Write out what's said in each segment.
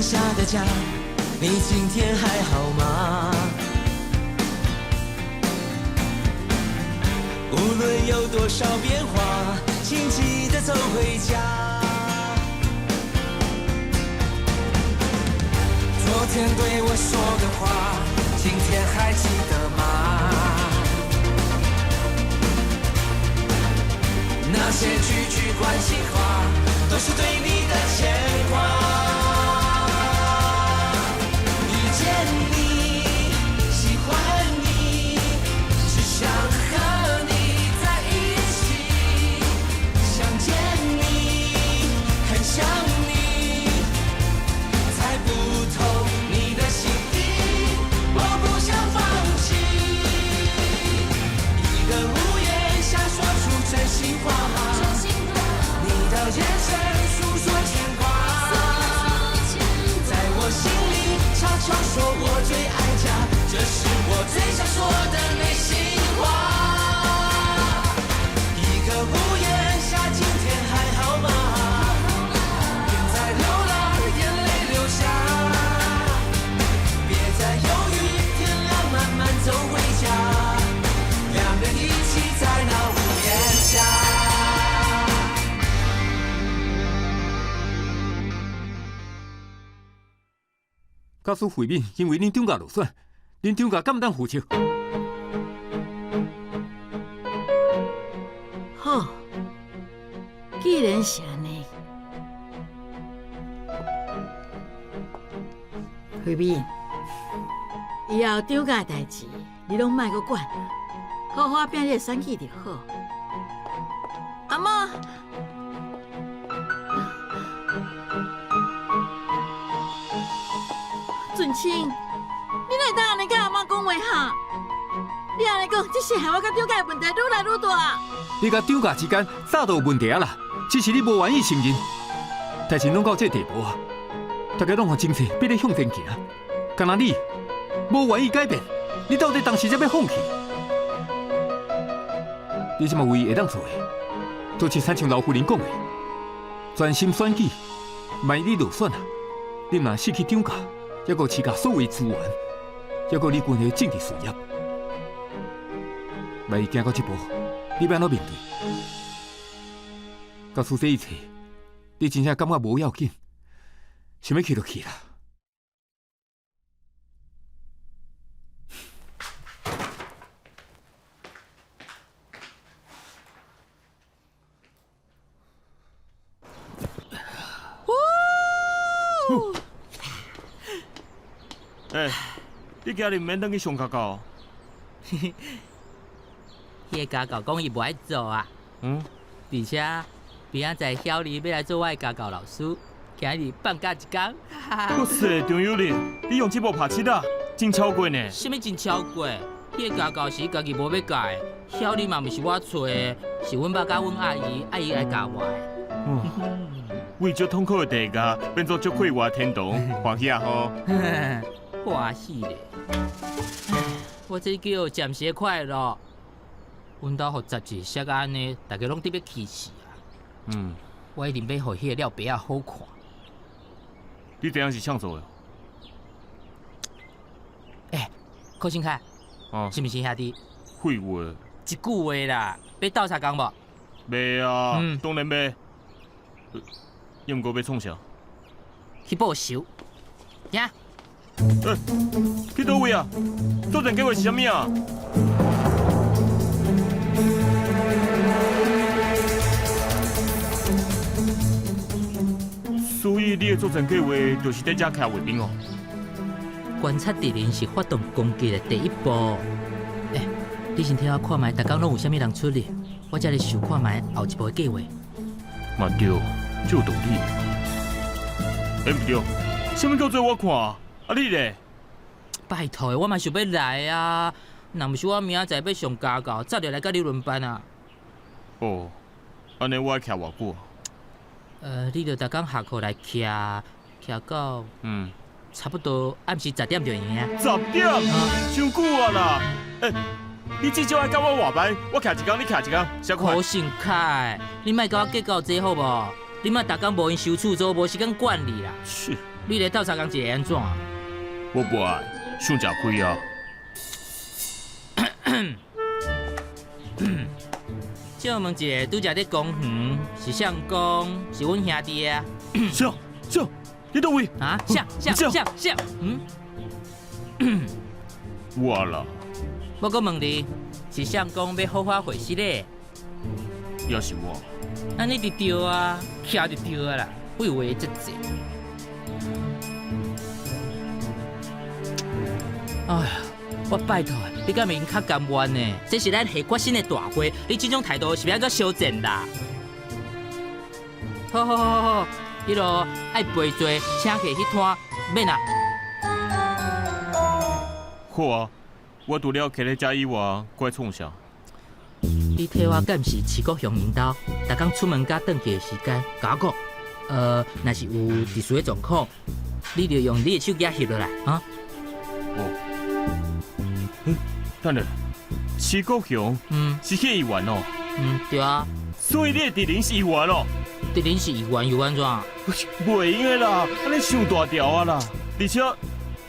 下的家，你今天還好嗎？無論有多少變化，請記得走回家。昨天對我說的話，今天還記得嗎？那些句句關心話，都是對你的牽掛。遇見你，喜歡你，只想和你在一起。想見你，很想你，猜不透你的心意，我不想放棄。一個屋檐下說出真心話，你的眼神訴說牽掛，在我心裡悄悄說我最愛家，這是我最想說的內心話。一個屋檐下，今天還好嗎？別再流浪，眼淚流下，別再猶豫，天亮慢慢走回家，兩人一起在那屋檐下。假使慧敏因為恁張家落選，恁張家敢當負責？好，既然是按呢，慧敏，以後張家的代誌，你攏莫閣管，好好拼你的選舉就好。阿嬤，俊清，你哪會當按呢佮阿嬤講話哈？你按呢講，這是害我佮張家的問題愈來愈大。你佮張家之間早就有問題啊啦，只是你無願意承認。代誌攏到這地步啊，大家攏予情勢逼你向前行，干焦你無願意改變，你到底當時才欲放棄？你這馬唯一會當做的，就是親像老夫人講的，專心選舉。萬一你落選啊，你若失去張家，猶閣飼家所有資源，猶閣你規个政治事業，萬一行到這步，你欲按怎面對？假使這一切，你真正感覺無要緊，想欲去就去啦。欸，你今日毋免轉去上家教？彼个家教講伊無愛做啊。而且明仔載曉莉欲來做我的家教老師，今日放假一工。哇塞，張友仁，你用這部拍七啊，真超過呢。啥物真超過？彼个家教是伊家己無欲教的，曉莉嘛毋是我揣的，是阮爸佮阮阿姨，阿姨來教我的。為足痛苦的地獄，變做足快活的天堂，歡喜啊吼！歡喜咧！我這叫暫時的快樂。阮兜予雜誌寫甲按呢，大家攏得欲氣死啊！我一定欲予彼个廖爸仔好看。你這樣是創做的？欸，柯新凱，是毋是兄弟？廢話。一句話啦，欲鬥相共無？袂啊，當然袂。你毋過欲創啥？去報仇。行。欸，去佗位啊？作戰計畫是啥物啊？所以你的作戰計劃就是佇遮徛衛兵哦。觀察敵人是發動攻擊的第一步。欸，你先替我看覓，逐工攏有啥物人出入，我才來想看覓後一步的計劃。嘛對，這有道理。欸，毋對，啥物叫做我看？啊你咧？拜託的，我嘛想欲來啊！若毋是我明仔載欲上家教，早就來佮你輪班啊。哦，按呢我愛徛偌久？你著逐工下課來徛，徛到差不多暗時10點就會用。十點？傷久啊啦！欸，你至少愛佮我換班，我徛一工，你徛一工，啥款？柯信凱，你莫佮我計較這好無？你莫逐工無閒收厝租，無時間管你啦。切。你來鬥相共一會按怎？我無愛，傷食虧啊！借問一下，拄才佇公園是啥講？是阮兄弟啊？啥啥？你佗位？啊？啥啥啥啥？嗯？我啦。我閣問你，是啥講欲好好回事咧？也是我。按呢就對啊，徛就對啊啦，廢話遮濟。哎呀，我拜託，你敢袂用較甘願呢？這是咱下決心的大會，你這種態度是欲按怎相戰啦？好好好好好，彼落愛陪坐，請客彼攤免啦。好啊，我除了徛咧遮以外，閣愛創啥？你替我監視徐國雄𪜶兜，逐工出門佮轉去的時間，共我講。若是有特殊的狀況，你就用你的手機翕落來啊。哦，等下，徐國雄，是彼議員哦。嗯，對啊。所以你的敵人是議員哦？敵人是議員又按怎？袂用的啦，按呢傷大條啊啦！而且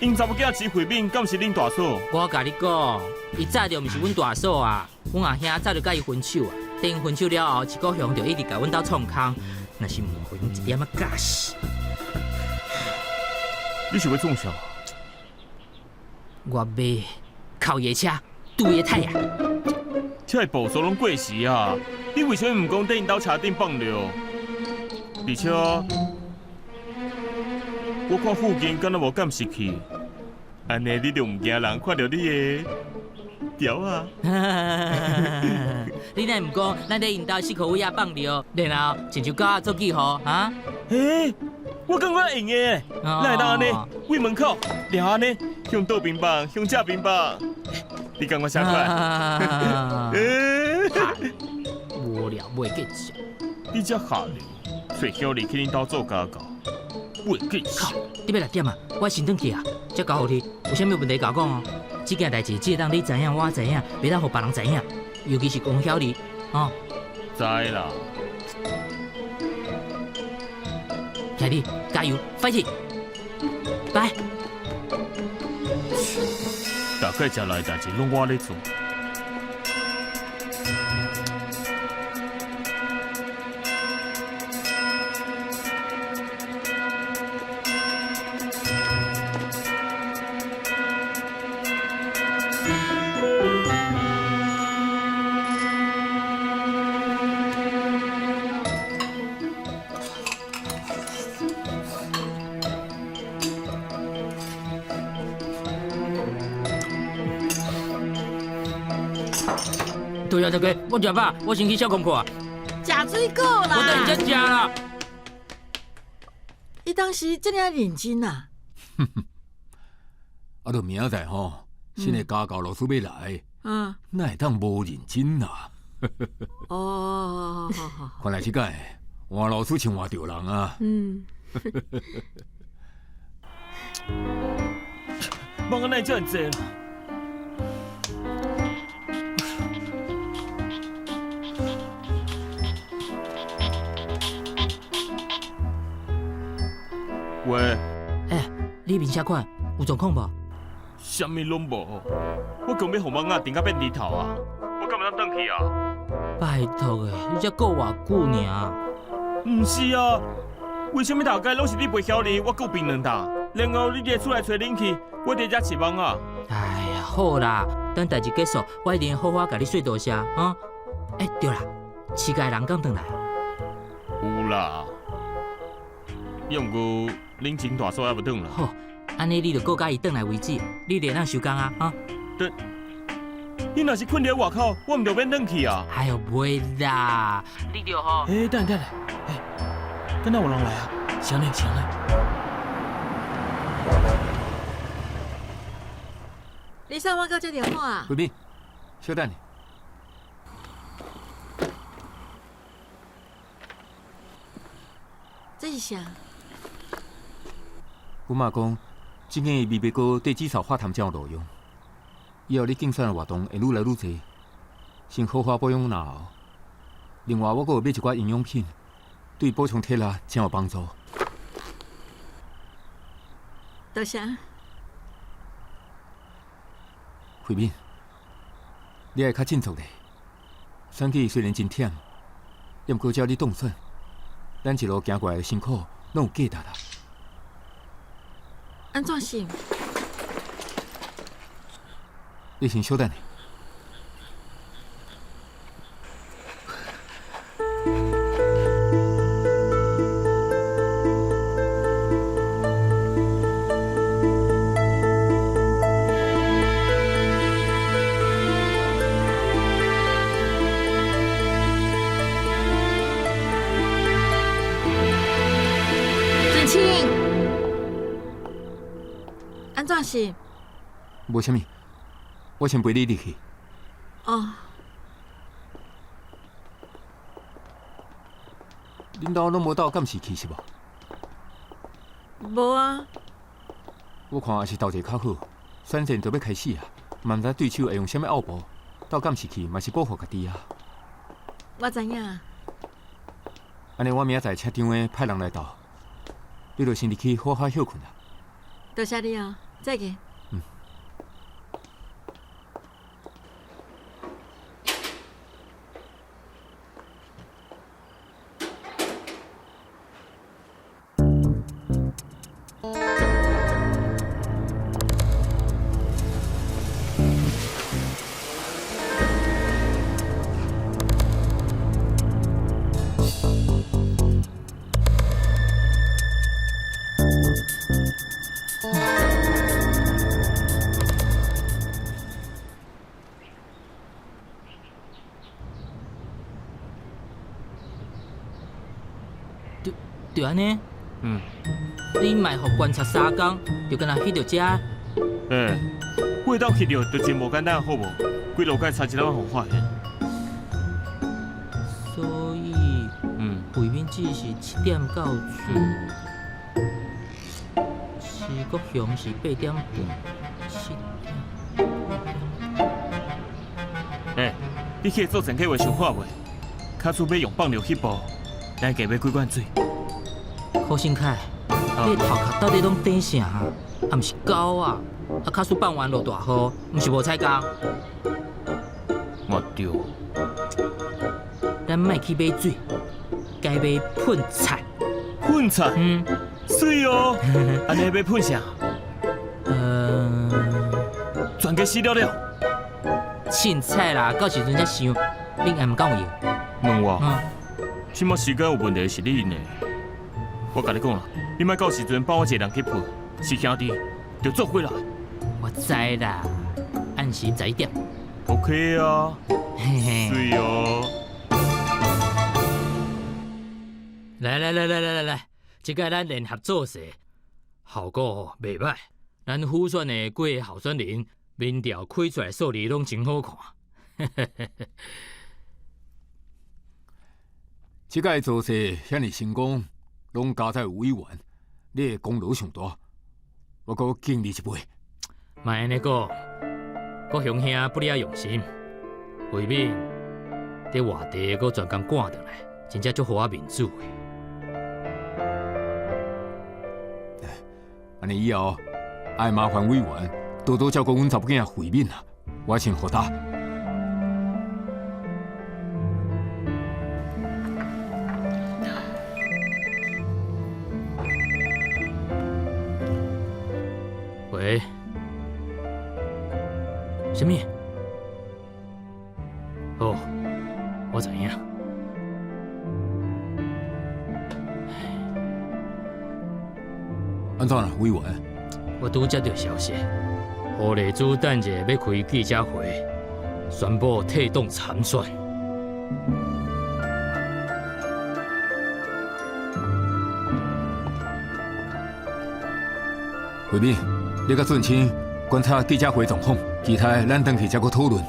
，𪜶查某囝徐慧敏，敢是恁大嫂？我共你講，伊早就毋是阮大嫂啊，阮阿兄早就佮伊分手啊。等𪜶分手了後，徐國雄就一直共阮兜創空，若是毋予𪜶一點仔教死。你是欲創啥？我欲哭伊的車，拄伊的胎啊！這个步數攏過時啊！你為啥物毋講佇𪜶兜車頂放尿？而且，我看附近敢若無監視器，按呢你就毋驚人看著你的條啊！你若毋講，咱佇𪜶兜四箍位仔放尿，然後親像狗仔做記號啊？欸，我感覺會用的，咱會當按呢，對門口掠按呢，向倒邊放，向正邊放，你感覺啥款？欸，無聊，袂見識。你這下流，揣曉麗去恁兜做家教，袂見識。靠，你欲六點啊？我先轉去啊，才交予你。有啥物問題共我講哦。這件代誌只會當你知影，我知影，袂當予別人知影，尤其是王曉麗，哦。知啦。兄弟，加油，fighting！拜。大概食來代誌攏我咧做。對啊，大哥，我食飽，我先去小功課啊。食水果啦！我等下食啦。伊當時這爾認真啊？啊，著明仔載吼，新的家教老師欲來，哪會當無認真啊？哦，看來這擺換老師像換著人啊。嗯。蠓仔哪會遮爾濟啦？喂，欸，你面啥款？有狀況無？啥物攏無，我剛欲予蠓仔叮甲變豬頭啊！我敢會當轉去啊？拜託的，你才顧偌久爾？毋是啊，為啥物逐擺攏是你陪曉麗，我顧檳榔擔，然後你佇厝內吹冷氣，我佇遮飼蠓仔。哎呀，好啦，等代誌結束，我一定好好共你說多謝啊！欸，對啦，飼家的人敢轉來？有啦，抑毋過恁秦大嫂猶無轉來。好，按呢你就顧甲伊轉來為止，你就會當收工啊！哈。對，你若是睏佇外口，我毋就免轉去啊。哎喲，袂啦，你著吼。欸，等下等下，欸，敢若有人來啊？是按呢，是按呢。你送我到這就好啊。慧敏，稍等。這是啥？阮媽講，這間枇杷膏對止嗽化痰真有路用。以後你競選的活動會愈來愈濟，先好好保養嚨喉。另外，我閣有買一寡營養品，對補充體力真有幫助。多谢。慧敏，你爱较振作咧。选举虽然真忝，也毋过只要你当选，咱一路行过来的辛苦拢有价值啦。按怎想？你先小等下。俊清，按怎是？无啥物，我先陪你入去。哦。恁兜拢无斗监视器是无？无啊。我看还是斗一个较好。选战就欲开始啊，嘛毋知对手会用啥物奥步，斗监视器嘛是保护家己啊。我知影。按呢，我明仔载请张的派人来斗，你就先入去好好歇睏啦。多谢你哦，再见。嗯。就按呢？嗯。你莫予观察三工，就敢若翕著遮。欸，会当翕著就真无简单，好无？规路盖差一粒仔予发现。所以，慧敏只是7点到厝，施国雄是8点半，7点。欸，你去做前计划想好未？假使欲用放尿彼步，咱加买几罐水。柯信凯，你的头壳到底拢顶啥啊？啊，毋是狗啊！啊，假使放完落大雨，毋是无彩工。嘛对。咱莫去买水，该买喷菜。喷菜？嗯。媠哦！按呢欲喷啥？全家死了了。凊彩啦，到时阵才想，恁还毋敢有闲？问我？这摆时间有问题是你呢。我共你讲啦，你莫到时阵放我一个人去喷，是兄弟就做伙啦。我知啦，按时11点。 OK 啊，媠哦。来来来来来来来，这届咱联合造势，效果袂歹。咱辅选的几个候选人，民调开出来数字拢真好看。这届造势遐尔成功，拢加在有委员，你的功劳上大，我阁敬你一杯。莫按呢讲，国雄兄不哩用心，慧敏伫外地阁专工赶转来，真正足予我面子的。按呢以后，爱麻烦委员多多照顾阮查某囝慧敏啊，我先予他。喂，啥物？哦，我知影。按怎啦，委员？我拄接到消息，胡丽珠等下欲开记者会，宣布退党参选。慧敏，你佮俊清观察记者会状况，其他的咱转去再阁讨论。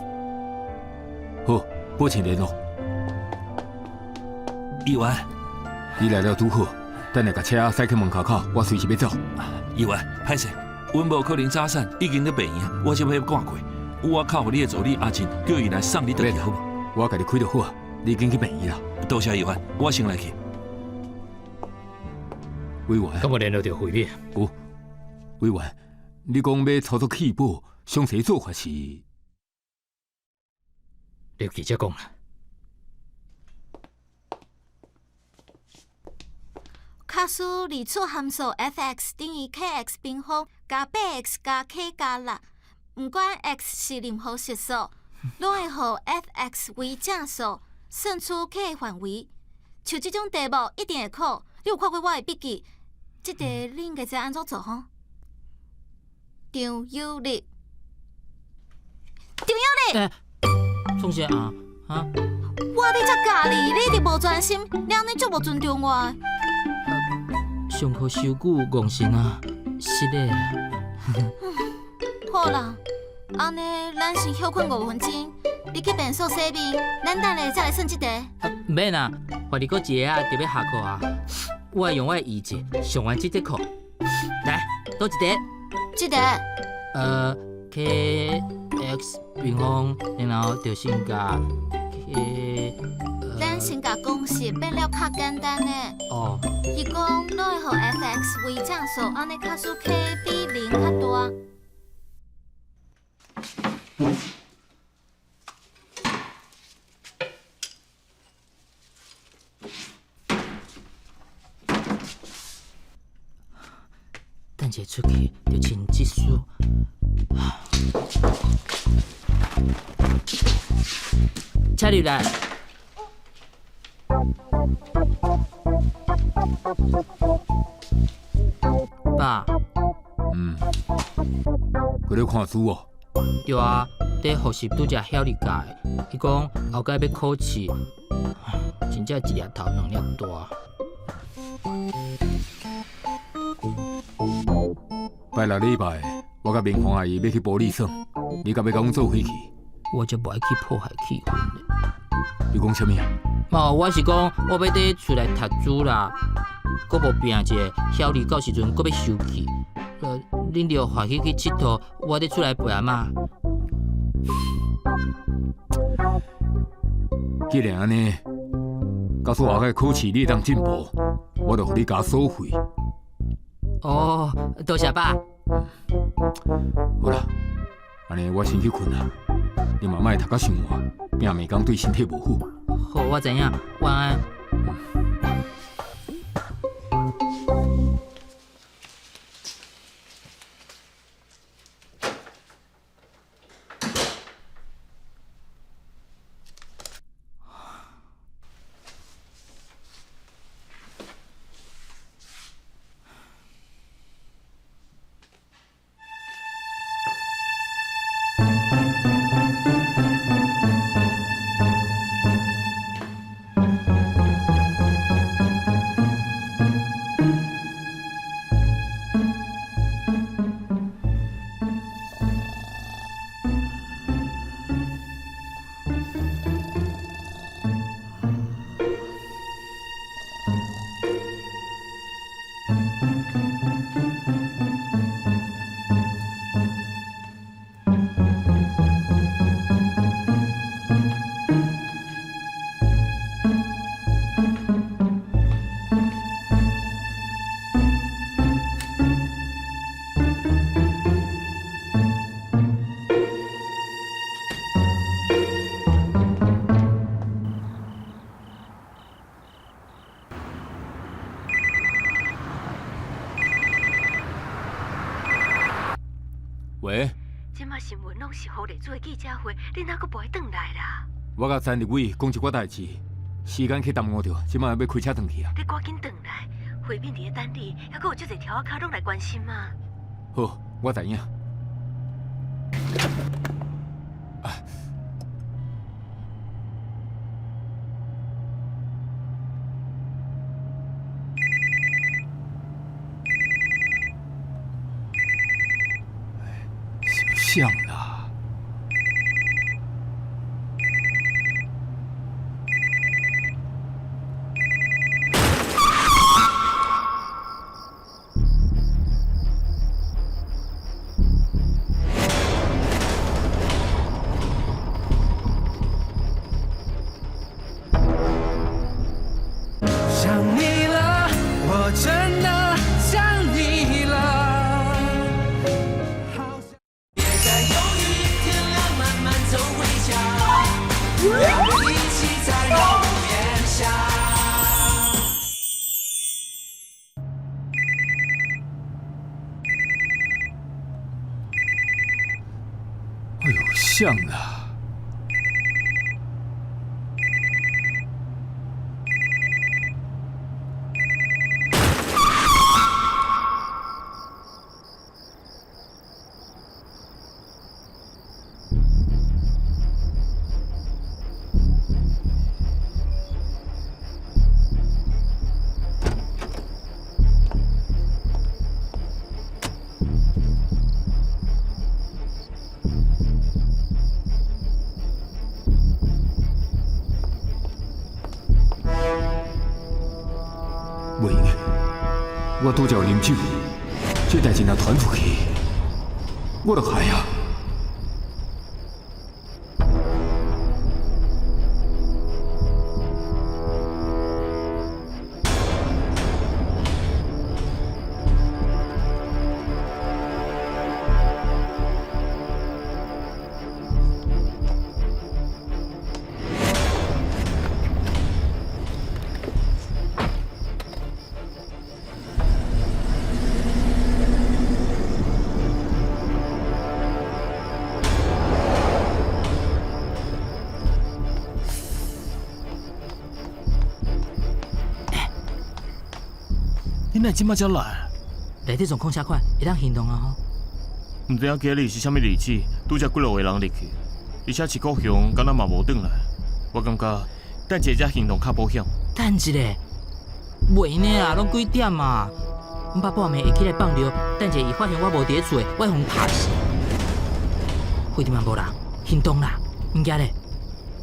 好，保持联络。议员，你来了拄好，等下共车驶去门口口，我随时欲走。议员，歹势，阮无可能早散，已经咧病院，我这欲赶过。有我交予你的助理阿进，叫伊来送你转去好无？我家己开就好啊，你紧去病院啦。多谢议员，我先来去。委员，敢无联络著慧敏？有，委員，你講欲操作氣保，詳細做法是？入去才講啦。卡數二次函數 f(x) 等於 kx 平方加 8x 加 k 加6，毋管 x 是任何實數，攏會予 f(x) 為正數，算出 k 的範圍。像這種題目一定會考，你有看過我的筆記？這題你應該知按怎做吼？張有力，張有力，創啥啊？啊？我佇遮教你，你一直無專心，你按呢足無尊重我的。上課傷久，戇神啊，失禮啊。好啦，按呢咱先歇睏5分鐘，你去便所洗面，咱等下才來算這題。毋免啦，還佇閣一下仔就欲下課啊。我會用我的意志上完這節課。來，佗一題？這題。K x 平方，然後就先共 k。咱先共公式變了較簡單的。哦。伊講攏會予 f(x) 為正數，按呢假使 k 比0較大。等一下出去就穿這束。請入來。爸。嗯。閣咧看書哦。對啊，佇復習拄才曉你教的。伊講後蓋欲考試，真正一粒頭兩粒大。拜六禮拜，我佮明芳阿姨欲去埔里耍，你敢欲佮阮做伙去？我才無愛去破壞氣氛咧。你講啥物啊？無，我是講我欲佇厝內讀書啦，閣無拚一下，曉你到時陣閣欲生氣。恁著歡喜去𨑨迌，我佇厝內陪阿嬤。既然按呢，假使後擺考試你會當進步，我就予你加所費。哦，多謝爸。好啦，按呢我先去睏啦。你嘛莫讀甲傷晏，拼命工對身體無好。好，我知影，晚安。喂。這馬新聞攏是胡麗珠的記者會，你哪閣無愛轉來啦？我佮陳立偉講一寡代誌，時間去耽誤著，這馬欲開車轉去啊。你趕緊轉來，慧敏佇咧等你，猶閣有足濟柱仔跤攏來關心啊。好，我知影。像啦。想你了，我真的想你了。谁啦？袂用的，我拄才有啉酒，这代志若传出去，我就害啊！你哪这马才来？内底状况啥款？会当行动啊吼！毋知影今日是啥物日子，拄才几落个人入去，而且迟国雄敢若嘛无转来，我感觉等一下才行动较保险。等一下，袂呢啦，拢几点啊？阮爸半暝会起来放尿，等一下伊发现我无伫咧厝，我会予拍死。附近嘛无人，行动啦，毋惊咧。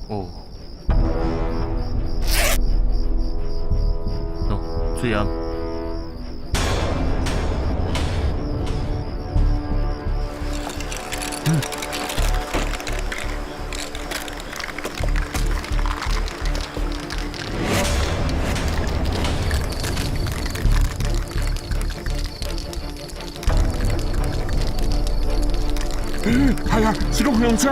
哦。喏，水啊。系啊，是个红车。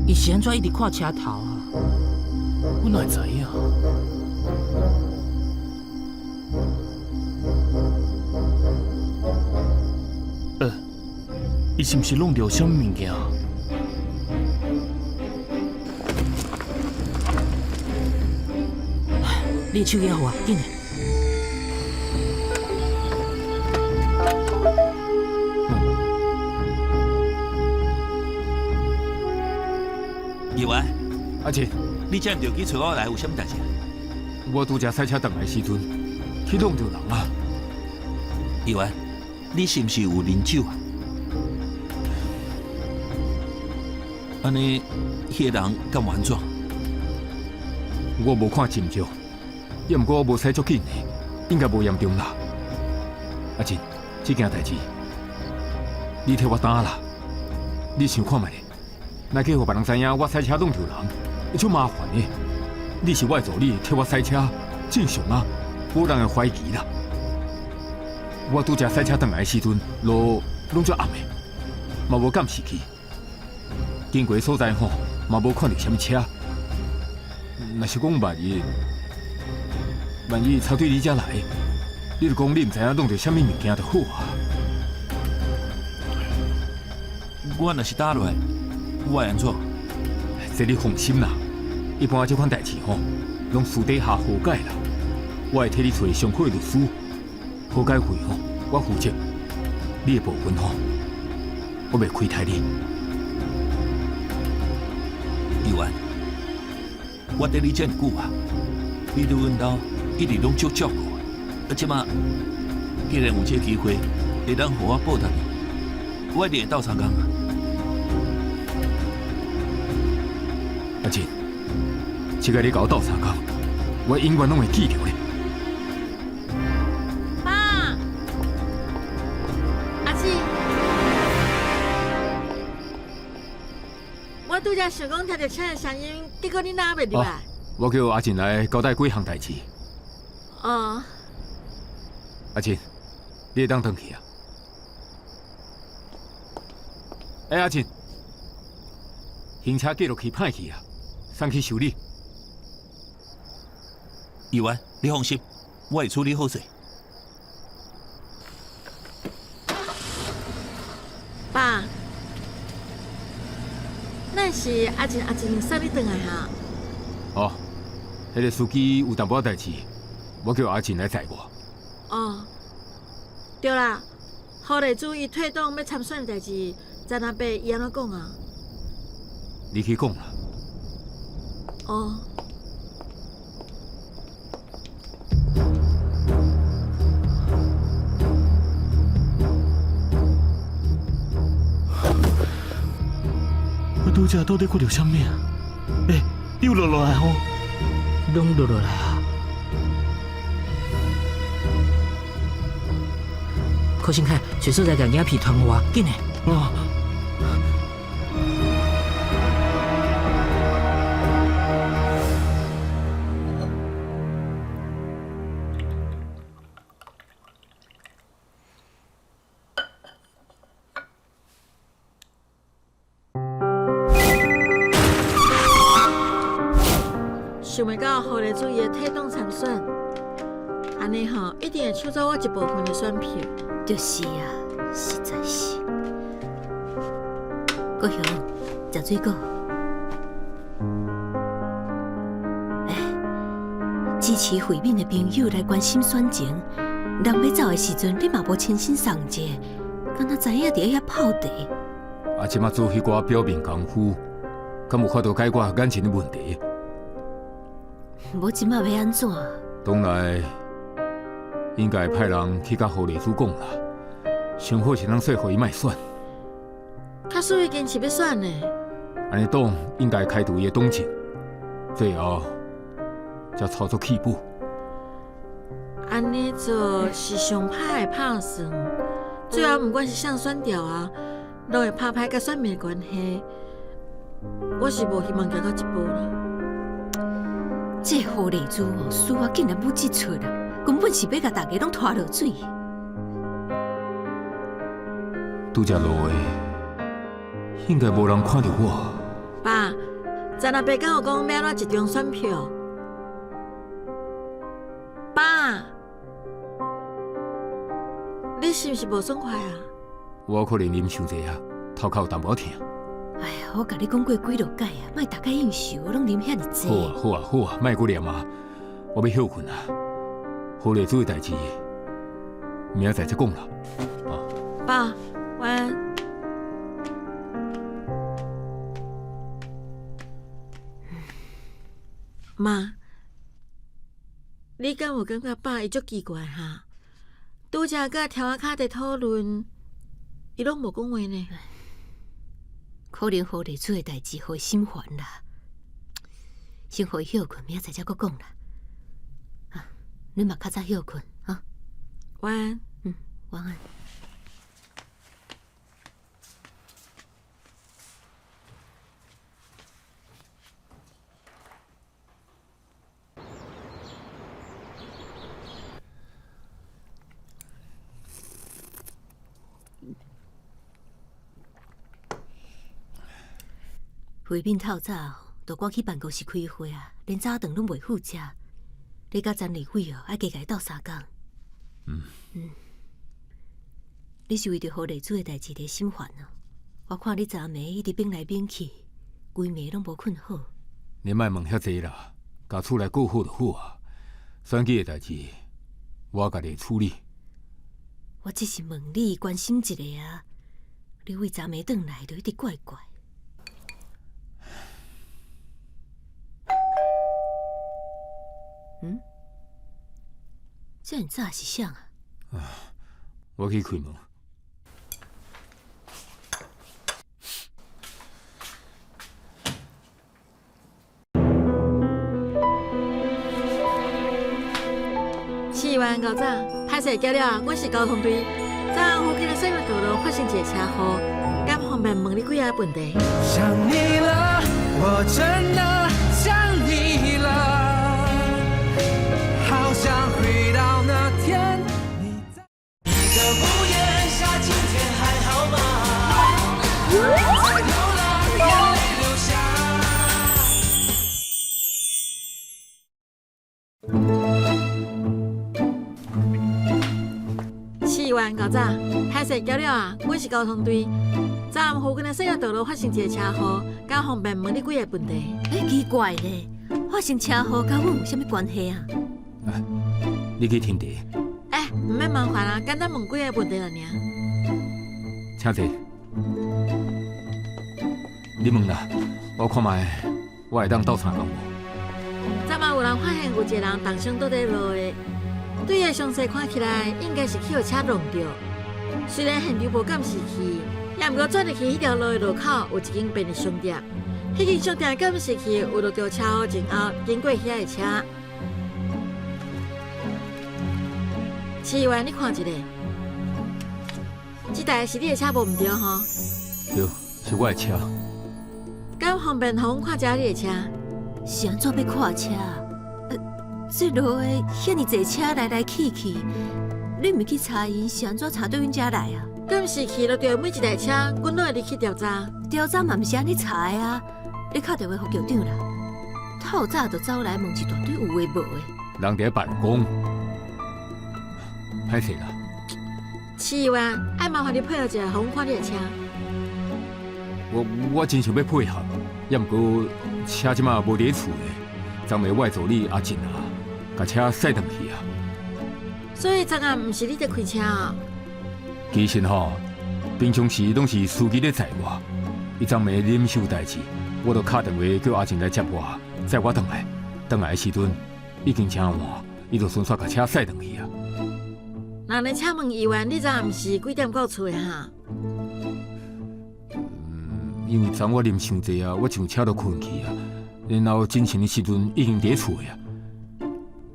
伊是按怎一直看车头啊？我哪会知影？伊是毋是弄著啥物物件？你的手机予我，紧的。议员，阿姐，你这毋著去揣我来，有啥物代志？我拄才驶车转来时阵，去弄著人啊！议员，你是毋是有啉酒啊？按呢，彼个人敢有按怎？我无看真少，也毋过我无驶足紧的，应该无严重啦。阿珍，这件代志，你替我担啦。你想看觅咧？若去予别人知影我驶车弄著人，会足麻烦的。你是我的助理，替我驶车，正常啊，无人会怀疑啦。我拄才驶车转来的时阵，路拢足暗的，嘛无监视器。经过所在吼，嘛无看著啥物车。若是讲万一，万一插队你遮来，你就讲你毋知影弄著啥物物件就好啊。我若是打落来，我会按怎？这你放心啦，一般这款代志吼，拢私底下和解啦。我会替你揣上好的律师，和解费吼，我负责。你的部分吼，我袂亏待你。议员，我缀你这么久啊，你对阮兜一直拢足照顾的。啊，这马既然有这个机会，会当予我报答你，我一定会斗相共。阿珍，这个你共我斗相共，我永远拢会记著咧。爸，阿姊，我拄才想讲听著车的声音，结果你哪袂入来？我叫阿進來交代幾項代誌。哦。阿進，你會當轉去啊？欸，阿進，行車記錄器歹去啊，送去修理。議員，你放心，我會處理好勢。爸，那是阿進阿進送你轉來哈？哦，彼個司機有淡薄代誌，我叫阿進來載我。哦，對啦，何麗珠伊退黨欲參選的代誌，曾阿伯伊按怎講啊？你去講啦。哦。我拄才到底看著啥物啊？欸，你有錄落來吼？攏錄落來啊！柯新凱，隨所在共影片傳予我，緊嘞！哦。想袂到何麗珠伊會退黨參選，按呢吼一定會搶走我一部分的選票。就是啊，實在是。國雄，食水果。欸，支持惠敏的朋友來關心選情，人欲走的時陣，你嘛無親身送一下，敢若知影佇遐泡茶。啊，這馬做彼寡表面功夫，敢有法度解決眼前的問題？無這馬欲按怎？當來應該派人去佮何麗珠講啦，上好是通說服伊莫選。假使伊堅持欲選呢？按呢黨應該開除伊的黨籍，最後才操作棄保。按呢做是上歹的拍算，最後毋管是啥選調啊，攏會拍歹佮選民的關係。我是無希望行到這步啦。這何麗珠哦，輸啊竟然舞這出啊，根本是欲共大家攏拖落水。拄才落的，應該無人看著我。爸，曾阿伯敢有講欲按怎集中選票？爸，你是毋是無爽快啊？我可能啉傷濟啊，頭殼有淡薄疼。哎呀，我共你講過幾落擺啊，莫逐擺應酬攏啉遐爾濟。好啊，好啊，好啊，莫閣念啊，我欲歇睏啊。何麗珠的代誌，明仔載再講啦。啊，爸，晚安。媽，你敢有感覺爸伊足奇怪哈？拄才佮柱仔跤佇討論，伊攏無講話呢。可能何麗珠的代誌，予伊心煩啦。先予伊歇睏，明仔載才閣講啦。啊，你嘛較早歇睏啊。晚安。嗯，晚安。慧敏透早就趕去辦公室開會啊，連早頓攏袂赴食。你佮曾立偉哦，愛加共伊鬥相共。嗯。嗯。你是為著何麗珠的代誌佇心煩哦？我看你昨暝一直變來變去，規暝攏無睏好。你莫問遐濟啦，共厝內顧好就好啊。選舉的代誌，我家己會處理。我只是問你關心一下啊，你為昨暝轉來就一直怪怪。嗯？這麼早是啥啊？我去開門。4月5早，歹勢叫了，阮是交通隊。昨昏附近的水源道路發生一個車禍，敢方便問你幾个問題？想你了，我真的想你了。的屋檐下，今天还好吗？在流浪，眼淚流下。市議員厚早，歹勢攪了啊！阮是交通隊，昨暗附近的細個道路發生一個車禍，敢方便問你幾个問題？欸，奇怪咧，發生車禍佮阮有啥物關係啊？你去停茶。欸，毋免麻煩啊，簡單問幾个問題爾。請坐。你問啦，我看覓，我會當鬥相共無？昨晚有人發現有一個人重傷倒佇路的，對伊的傷勢看起來，應該是去予車撞著。雖然現場無監視器，也毋過轉入去彼條路的路口有一間便利商店，彼間商店的監視器有錄著車禍前後經過遐的車。市議員，你看一下，這台是你的車無毋對吼？對，是我的車。敢方便予阮看一下你的車？是按怎欲看車？這路的遐爾濟車來來去去，你毋去查𪜶，是按怎查對阮遮來啊？監視器錄著每一台車，阮攏會入去調查。調查嘛毋是按呢查的啊！你敲電話予局長啦，透早就走來問一大堆有的無的。人佇咧辦公，歹勢啦。市議員，愛麻煩你配合一下，予阮看你的車。我真想欲配合，也毋過車這馬無佇咧厝的，昨暝我的助理阿進啊，共車駛轉去啊。所以昨暗毋是你佇開車哦？其實吼，平常時攏是司機咧載我。伊昨暝臨時有代誌，我就敲電話叫阿進來接我，載我轉來。轉來的時陣已經真晚，伊就順紲共車駛轉去啊。那呢，請問議員，你昨暗是幾點到厝的哈？因為昨我啉傷濟啊，我上車就睏去啊，然後清醒的時陣已經佇厝啊。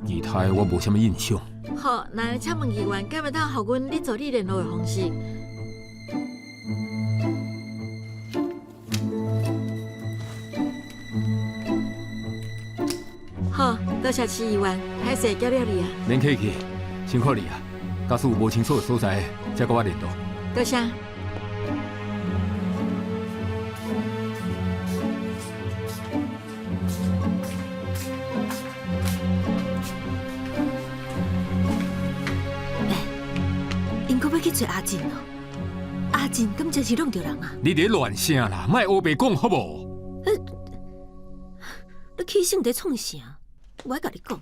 其他的我無啥物印象。好，那請問議員，敢會當予阮你助理聯絡的方式？好，多謝市議員，歹勢攪擾你啊。免客氣，辛苦你啊。假使有無清楚的所在，再佮我聯絡。多謝。𪜶閣欲去揣阿進哦？阿進敢真是弄著人啊？你佇咧亂啥啦？莫烏白講好無？你起性佇創啥？我愛共你講。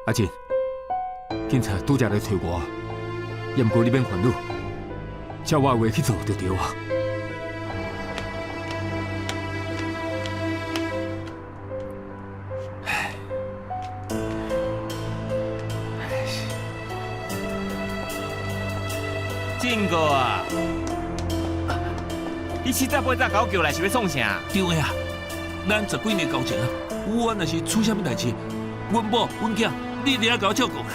阿進，警察拄才來揣我，也毋過你免煩惱，照我的話去做就對啊。進哥啊，你七早八早共我叫來是欲創啥？對的啊，咱十幾年交情啊，我若是出啥物代誌，阮某、阮囝，你一定愛共我照顧啦。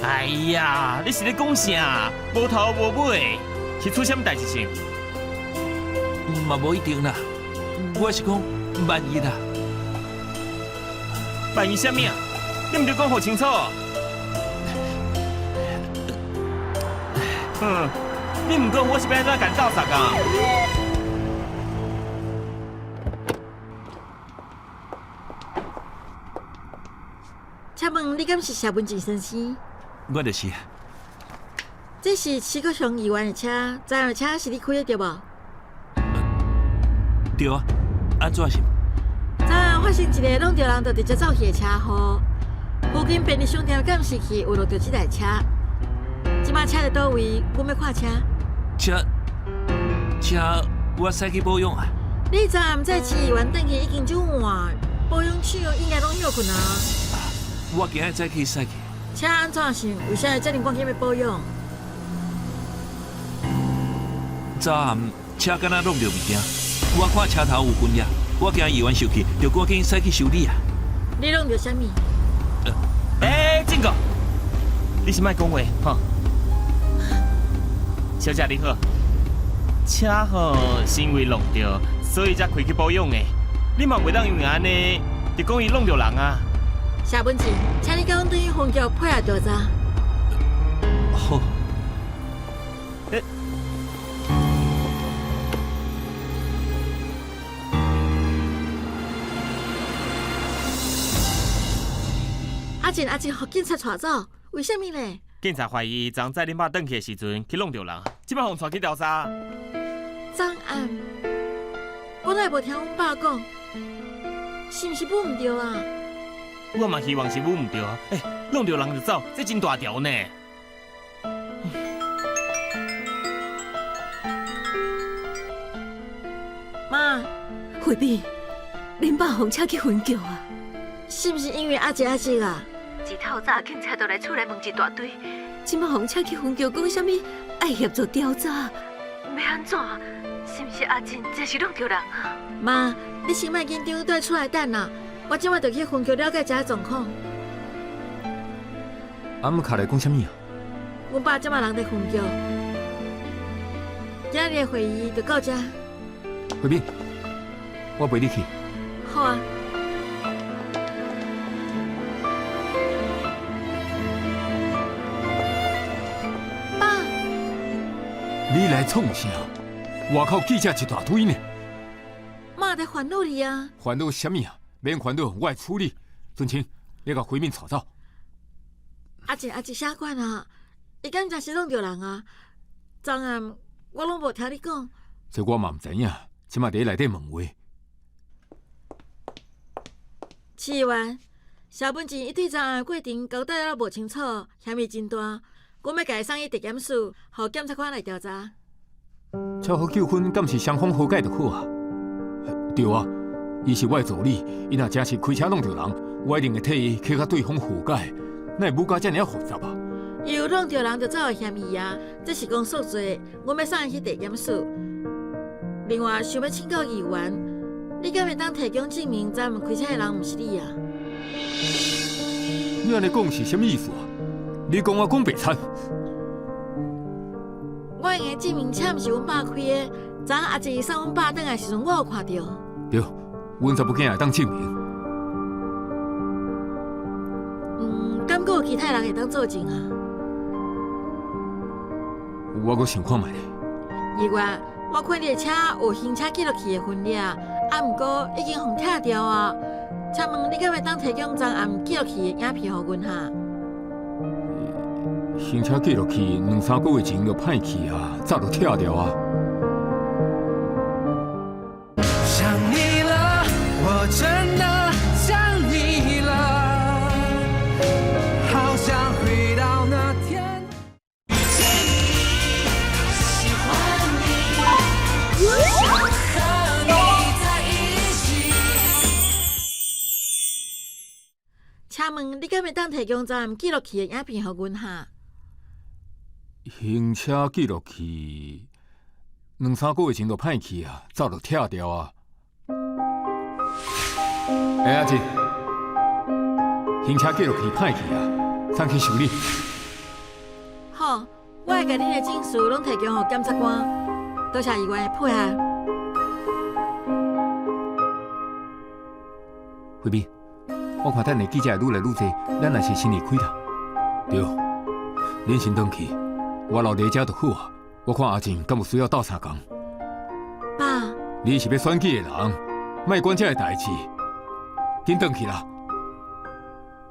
哎呀，你是咧講啥？無頭無尾，是出啥物代誌是？嘛無一定啦，我是講萬一啦。萬一啥物啊？你毋著講予清楚。嗯，你毋講，我是欲按怎共鬥相共？請問你敢是謝文靜先生？我就是。這是徐國雄議員的車，昨暗的車是你開的對無？對啊，按怎是？昨暗發生一个弄著人就直接走去的車禍，附近便利商店的監視器有錄著這台車。這擺車佇佗位？阮欲看車。車，我駛去保養啊。你昨暗載市議員轉去已經足晚，保養廠應該攏歇睏啊。我今日早起駛去。車按怎想？為啥會遮爾趕緊欲保養？昨暗車敢若弄著物件，我看車頭有痕跡，我驚議員生氣，就趕緊駛去修理啊。你弄著啥物？欸，告，你先莫讲话吼。小姐你好，车吼是因为弄著，所以才开去保养的。你嘛袂当因为按呢，就讲伊弄著人啊。谢文静，请你佮阮转去分局配合调查。好。欸。阿静，阿静，予警察带走，为啥物呢？警察怀疑昨载恁爸转去的时阵去弄著人，这摆予带去调查。昨暗，我哪会无听阮爸讲？是毋是舞毋著啊？我嘛希望是舞毋著啊！欸，弄著人就走，这真大条呢。妈，慧敏，恁爸予车去分局啊？是毋是因为阿姐阿姐啊？一透早警察就来厝内问一大堆，这摆予车去分局讲啥物？爱协助调查，欲按怎？是毋是阿进真是弄著人啊？妈，你先莫紧张，蹛厝内等啦。我这摆就去分局了解一下状况。阿姆卡来讲啥物啊？阮爸这摆人伫分局，今日的会议就到这。慧敏，我陪你去。好啊。爸，你来创啥？外口记者一大堆呢。妈在烦恼你啊！烦恼啥物啊？免烦恼，我会处理。尊清，你共慧敏带走。阿静，阿静，啥款啊？伊敢真是弄著人啊？昨暗我拢无听你讲。这我嘛毋知影，这马伫内底问话。市议员，谢文静伊对昨暗的过程交代了无清楚，嫌疑真大。阮欲共伊送去地检署，予检察官来调查。车祸纠纷敢是双方和解就好啊？对啊，伊是我的助理，伊若真是开车弄著人，我一定会替伊去佮对方和解。哪会舞甲遮尔复杂啊？伊有弄著人就走的嫌疑啊！这是公诉罪，阮欲送伊去地检署。另外，想欲请教议员，你敢会当提供证明，昨暗开车的人毋是你啊？你按呢讲是啥物意思啊？你讲我讲白贼？我会用证明车毋是阮爸开的，昨暗阿静送阮爸转来时阵，我有看著。对，阮查某囝会当证明。嗯，敢阁有其他人会当作证啊？我阁想看觅咧。议员，我看你的车有行车记录器的痕迹，啊，毋过已经予拆掉啊。请问你敢会当提供昨暗记录器的影片予阮哈？行车记录器两三个月前就歹去啊，早就拆掉啊。想你了，我真的想你了，好想回到那天。遇见你，喜欢你，只想和你在一起。请问你敢会当提供昨暗记录器的影片予阮哈？行车记录器两三个月前就歹去啊，早就拆掉啊。欸，阿静，行车记录器歹去啊，送去修理。好，我会共恁的证词拢提供予检察官，多谢议员的配合。慧敏，我看等下记者会愈来愈济，咱还是先离开啦。对，恁先转去，我留伫遮就好啊。我看阿静敢有需要斗相共。爸，你是欲选举的人，莫管这个代志，紧转去啦。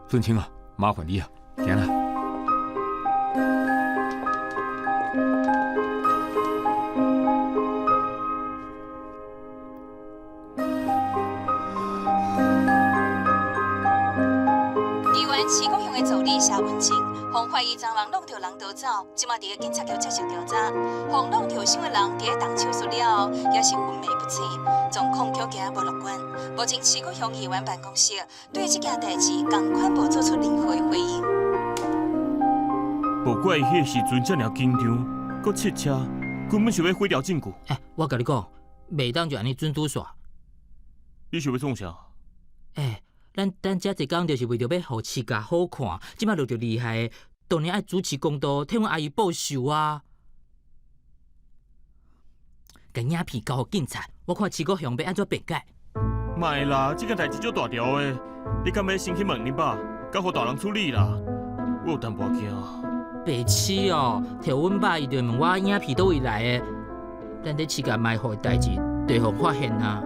俊清啊，麻烦你啊，行啦。议员徐国雄的助理谢文静，予怀疑昨昏弄著人逃走，这马伫个警察局接受调查。予弄著伤的人伫咧动手术了后，也是昏迷不醒，状况恐惊无乐观。目前徐国雄议员办公室对这件代志仝款无做出任何的回应。无怪伊彼个时阵遮尔紧张，阁切车，根本是欲毁掉证据。欸，我共你讲，袂当就按呢准拄煞。你想欲创啥？欸，咱等遮濟工就是為著欲予市價好看，這擺落著厲害的，當然愛主持公道，替阮阿姨報仇啊！共影片交予警察，我看市國雄欲按怎辯解？莫啦，這件代誌足大條的，你敢欲先去問恁爸，交予大人處理啦？我有淡薄驚。白痴哦，提阮爸伊就問我影片佗位來的，咱咧市價埋伏的代誌，就會予發現啊。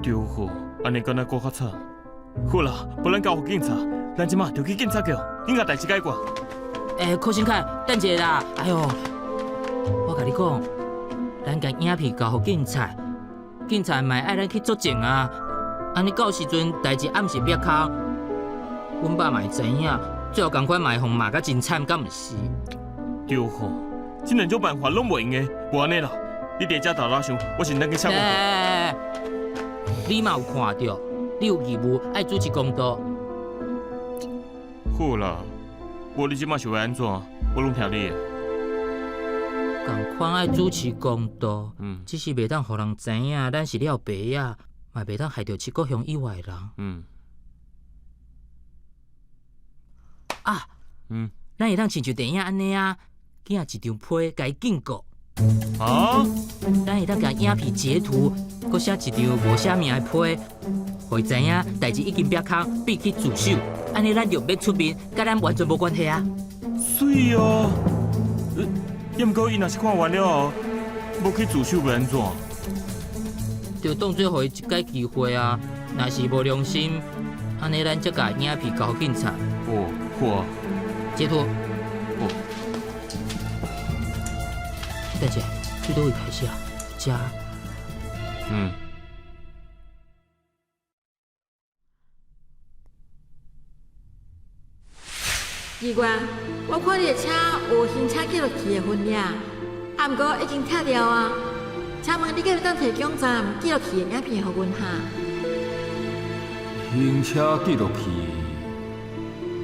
對吼，按呢敢若閣較慘。好啦，無咱交予警察，咱這馬就去警察局，緊共代誌解決。欸，柯新凱，等一下啦！哎喲，我共你講，咱共影片交予警察，警察嘛會愛咱去作證啊。按呢到時陣代誌暗是煏空，阮爸嘛會知影，最後仝款嘛會予罵甲真慘，敢毋是？對吼，這兩種辦法攏袂用的，無按呢啦。你佇遮沓沓想，我先等去寫報告。欸，你嘛有看著，你有義務愛主持公道。好啦，無你這馬想欲按怎，我攏聽你的。仝款愛主持公道，只是袂當予人知影咱是了白仔，嘛袂當害著七國鄉以外的人。啊，咱會當親像電影按呢啊，寄一張批共伊警告。啊？咱會當共影片截圖，閣寫一張無寫名的批，予伊知影代誌已經煏空，必去自首。按呢咱就毋免出面，佮咱完全無關係啊。媠哦，抑毋過伊若是看完了後，無去自首欲按怎？就當做予伊一擺機會啊！若是無良心，按呢咱才共影片交予警察。哦，好啊。截圖。哦。等下，對佗位開始啊？遮。嗯。奇怪，我看你的車有行車記錄器的痕跡，啊，毋過已經拆掉啊。請問你敢會當提供站記錄器的影片予阮哈？行車記錄器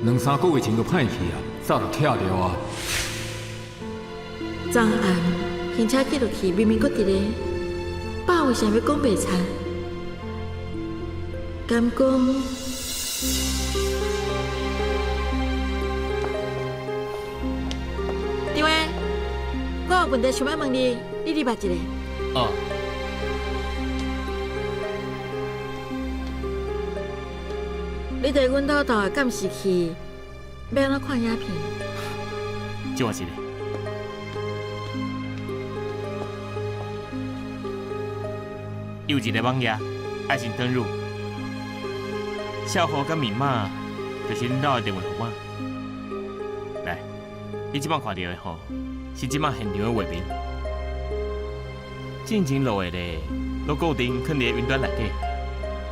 兩三個月前就歹去啊，早就拆掉啊。昨暗行車記錄器明明閣佇咧，爸為啥欲講白賊？敢講？張英，我有問題想欲問你，你入來一下。哦。你佇阮兜的監視器，欲按怎看影片？借我一下。有一个網頁，愛先登入，賬號佮密碼就是恁兜的電話號碼。來，你這擺看著的吼，是這擺現場的畫面。進前錄的咧，攏固定囥佇雲端內底，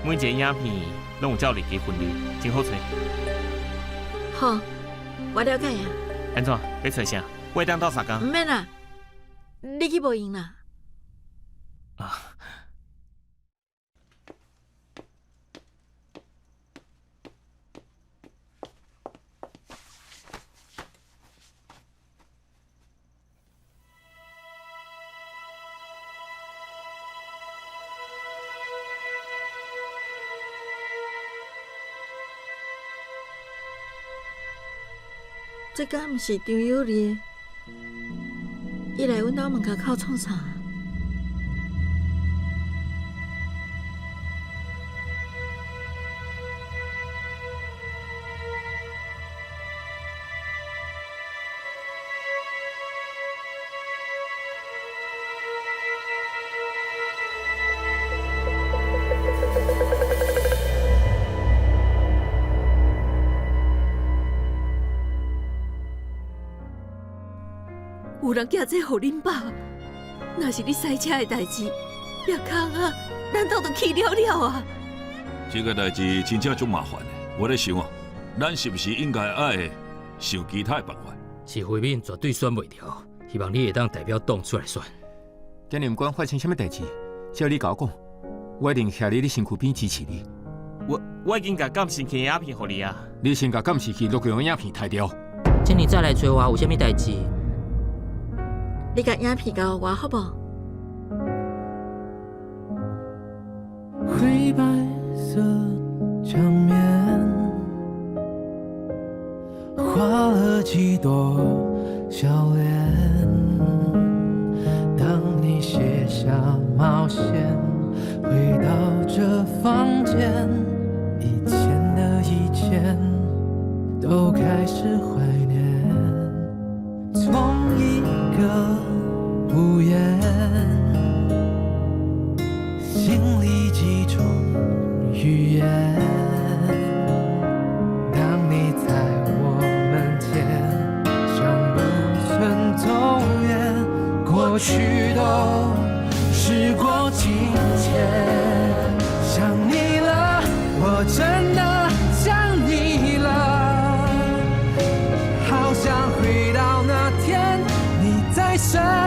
每一個影片攏有照日期分類，真好揣。好，我了解啊。按怎？欲揣啥？我會當鬥相共。毋免啦，你去無閒啦。啊。這敢毋是張有利？伊來阮兜門跤口創啥？有人寄這予恁爸，若是你賽車的代誌，煏空啊，咱兜就去了了啊！這個代誌真正足麻煩的，我咧想啊，咱是毋是應該愛想其他的辦法？是慧敏絕對選袂著，希望你會當代表黨出來選。今日毋管發生啥物代誌，只要你共我講，我一定徛佇你身軀邊支持你。我已經共監視器的影片予你啊！你先共監視器錄像的影片刣掉。這麼早來揣我有啥物代誌？你共影片交予我好無？灰白色牆面，畫了幾多笑臉。當你卸下帽線，回到這房間，以前的以前都開始懷念。從一個屋檐，心裡幾種語言。當你在我門前，像不曾走遠，過去都時過境遷。想你了，我真的想你了，好想回到那天你在身。